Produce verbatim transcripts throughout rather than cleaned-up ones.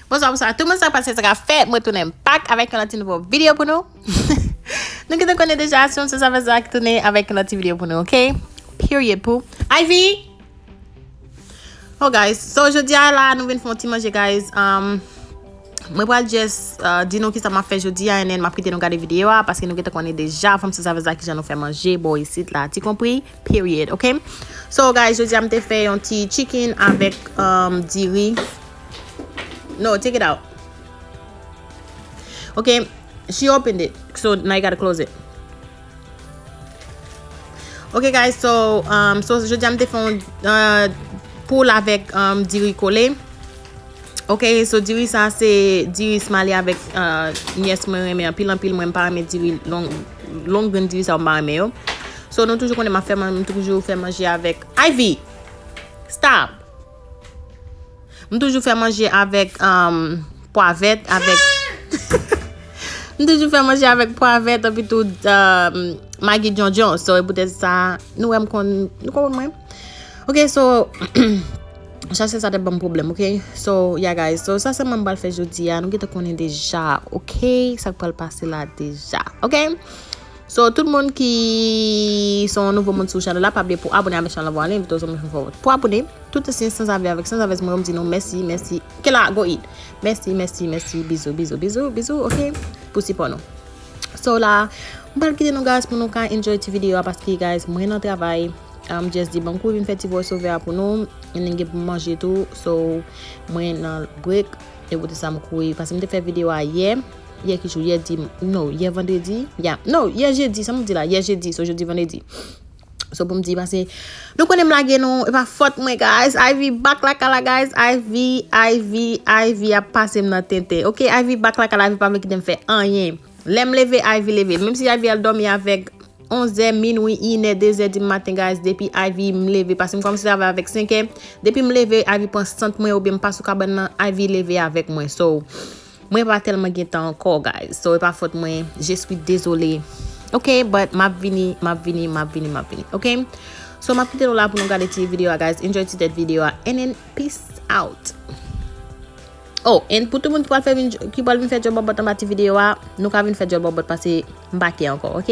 Bonswa, bonswa tout moun, sa k pase, sa k ap fèt? Mwen tounen back avèk yon lòt ti nouvo videyo pou nou. Nou gentan konnen deja, se Fanm Sansavèz la ki tounen avèk yon lòt ti videyo pou nou, ok? Period pou Ivy. Oh guys, so jodi a la nou vin fè yon ti manje, guys. Um, mwen pral just uh, di nou kisa m ap fè jodi a, and then m ap kite nou gade videyo a paske nou gentan konnen deja Fanm Sansavèz la kijan nou fè manje bò isit la, ti konpri? Period, ok? So guys, jodi a m te fè yon ti chicken avèk um, diri. No, take it out. Ok, she opened it, so now you gotta close it. Ok guys, so, um, so jodi a m te fè yon uh, poul avèk um, diri kole. Ok, so diri sa se diri smale avèk uh, nyès mwen renmen anpil anpil. Mwen m pa renmen diri long, long grenn diri sa, m pa renmen yo. So nou toujou konnen m ap fè man-, m toujou fè manje avèk Ivy. Stop. M toujou fè manje avèk um, pwa vèt, avèk m toujou fè manje avèk pwa vèt epi tou um, magi djondjon. So e poutèt sa nou wè m konn, nou konprann mwen. Ok, so chache sa te ban m pwoblèm, ok? So yeah guys, so sa sèlman m pral fè jodi a. Nou gentan konnen deja, ok? Sa k pral pase la deja, ok? So tout moun ki se yon nouvo moun sou chanèl la, pa bliye pou abone avèk chanèl la, envite w zanmi fè pou abone. Tout ansyen Sansavèz avèk Sansavèz mwen yo, m di nou mèsi, mèsi. Kela, go eat. Mèsi, mèsi, mèsi. Bizou, bizou, bizou, bizou, ok? Pou sipò nou. So la, m pral kite nou guys pou nou ka enjoy ti videyo a paske guys, mwen nan travay. Um, just di ban m kouri vin fè ti voice over a pou nou. And then gen pou manje tou. So mwen nan break. E poutèt sa m kouri paske m te fè videyo a yè. Yè ki jou? Yè di, no, yè vandredi. Ya, no, yè jedi, sa m di la, yè jedi, so jodi vandredi. So pou m di pase nou konnen m lage nou, e pa fòt mwen guys. Ivy back lakay la guys. Ivy, Ivy, Ivy ap pase m nan tenten. Ok, Ivy back lakay la, Ivy pa vle kite m fè anyen. Lè m leve, Ivy leve. Menm si Ivy al dòmi avèk onzè, minwi, inè, dezè di maten guys, depi Ivy m leve, paske m kòmanse travay avèk senkè. Depi m leve, Ivy pran sant mwen oubyen m pa sou kabann nan, Ivy leve avèk mwen. So mwen pa tèlman gen tan ankò guys. So e pa fòt mwen, je suis désolé. Ok, but m ap vini, m ap vini, m ap vini, m ap vini. Ok? So m ap kite nou la pou nou gade ti videyo a guys. Enjoy ti tèt videyo a and then peace out. Oh, and pou tout moun ki pral fè vin, ki pral vin fè djòl bòbòt anba ti videyo a, nou ka vin fè djòl bòbòt pase m pa kè ankò, ok?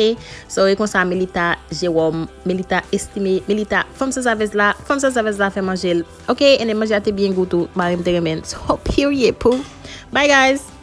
So e konsa Melita Jewòm, Melita Estime, Melita Fanm Sansavèz la, Fanm Sansavèz la fè manje l, ok? And then manje a te byen gou tou, mari m te renmen l. So period pou. Bye guys.